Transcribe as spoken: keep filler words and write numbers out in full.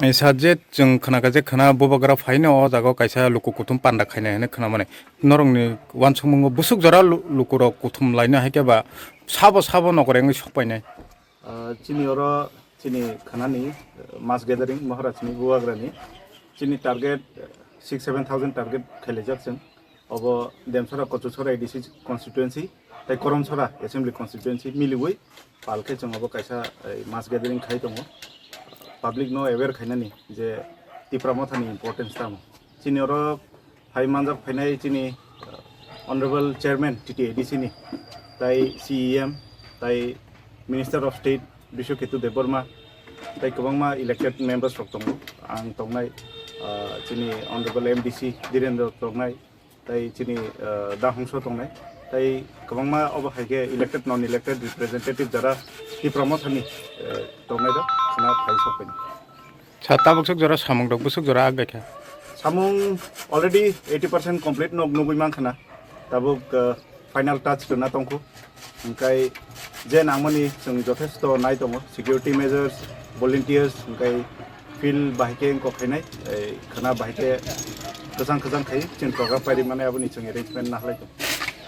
Ai sa je chwng khna kha je khna bubagra phaino o jaga o kaisa luku kuthum panda khainai hinwi khna mani. Norokni uansukmungo bwswk jora lu-, lukurok kuthum laino hai khe ba sabo sabo nokore wngwi sok painai. Ah, chini oro chini khanani, uh, mass gathering Maharajni bubagrani chini target, uh, six seven thousand target khailaijak chwng. Obo Demsora Kochuksora A D C constituency tai Koromsora assembly constituency miliwi palkhe chwng obo kaisa, eh, mass gathering khai tongo. Public no aware khainani je Tipra Mothani importance tamo. Chini oro hai manjak phainai chini, uh, Honorable Chairman T T A D C ni, tai C E M, tai Minister of State Biswaketu Debbarma, tai kwbangma elected members rok tongo. Ang tongnai, uh, chini Honorable M D C Dhirendra tongnai, tai chini, uh, Da Hongso tongnai, tai kwbangma obo hai khe elected, non elected representative jara Tipra Mothani, uh, tongnai rok khna phai sok phai. Sa tabuk swk jora samung rok bwswk jora ag bai kha. Samung already eighty percent complete nok nugui man khana. Tabuk, uh, final touch rwna tongkhu. Hingkai je nangmani chwng jothesto nai tongo. Security measures, volunteers, hingkai field bahai khe wngkok khainai. Ei khana bahai khe kwchang kwchang khai chwng program pairi mane aboni chwng arrangement na halai tongo.